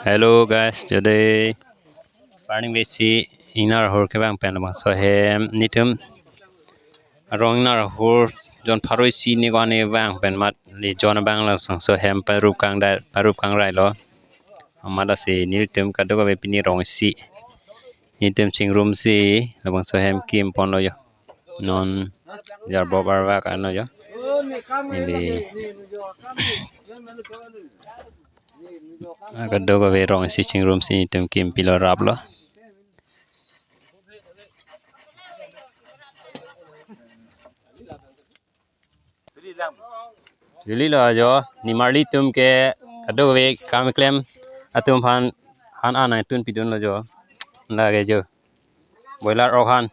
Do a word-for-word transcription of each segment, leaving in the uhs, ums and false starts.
Hello guys, today parning besi ingnar ahur kevang pen labangso ahem netum arong ingnar ahur jon pharo isi ni kone vang pen mat le jon abang labangso ahem parup kangdai parup kangrai lo. Amat lasi netum kadokave pini rong isi netum chingrumsi labangso ahem kim ponlo jo. Non jarbop arvak anlo jo. Neli kadokave rong isi chingrumsi netum kim pilo raplo. Lili lo jo, nimarli atum ke kadokave kam klem atum aphan han an nangtun pidunlo jo. Lake jo. Boiler ok han.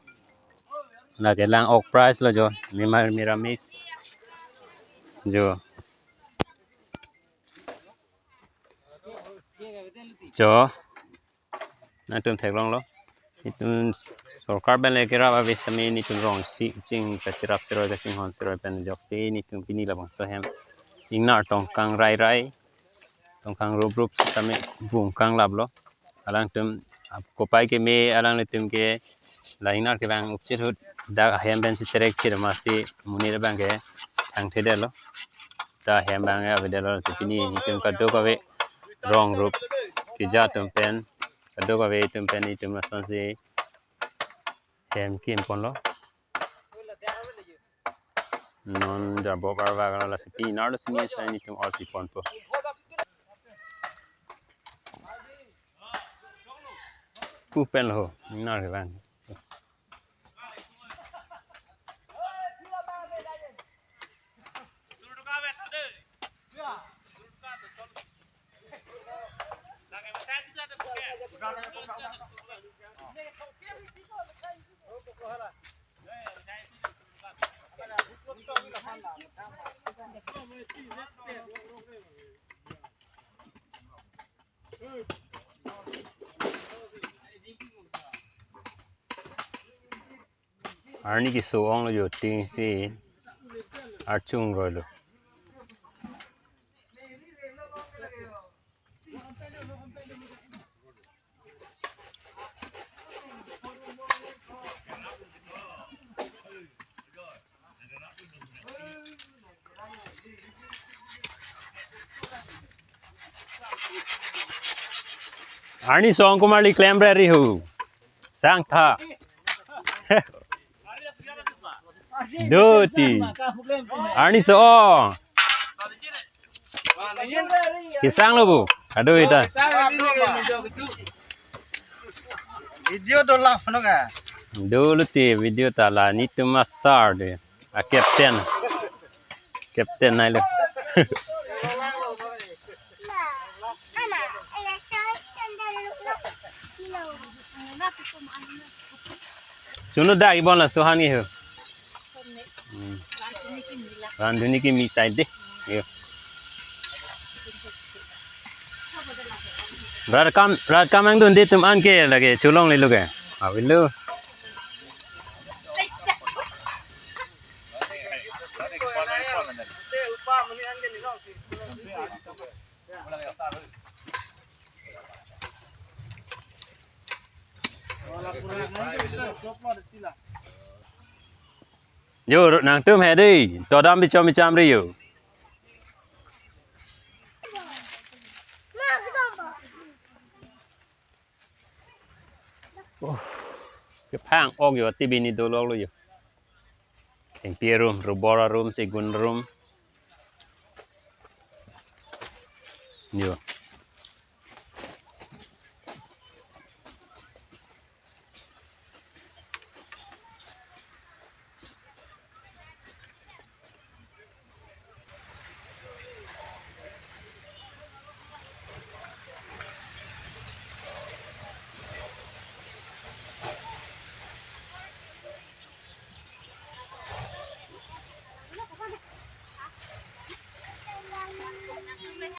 Lake lang ok price lo jo. Mimar miramis. Jo. Jo. Nangtum theklonglo. Netum sorkar pen le kerap ave sitame netum rong isi kaching kachirap siroi kachinghon siroi pen ajoksi netum pini labangso ahem ingnar tong kangrai rai tong kangrup rup sitame bung kanglaplo. Alangtum ap kopai keme alanglitum ke la ingnar kevang upchit ahut dak ahem pensi terek chit amatsi monit abang ke thangthedetlo. Ta ahem abang ke avedetlo si pini netum kadokave rong rup keja atum pen kadokave atum pen netum lasonsi ahem kim ponlo. Non jarbop arvak lo lasi pini ingnar lo sini sai netum arti ponpo. Pu pen lo ingnar kevang. Arni keso-ong lo jo, ting si archung roi lo. Arni song kumar li klem re rihu. Sang tha. Doti. Arni so. Kesang lo bu. Aduh ita. Video do lah no ka. Dolo ti video ta la netum asar de. A captain. Captain nai lo. Chunu dak ibon laso ahan ke ho. Hmm. Randuni kimi side de. Yo. Rat kam, rat kam nangdunde atum an ke lake cholongle lo ke. Avelo. Yo, nangtum he dei, todam bichom bicham ri yo. Oh, kephang-ok yo, T V ni dolok lo yo. Thengpi arum, rubor arum, segun arum. Yo.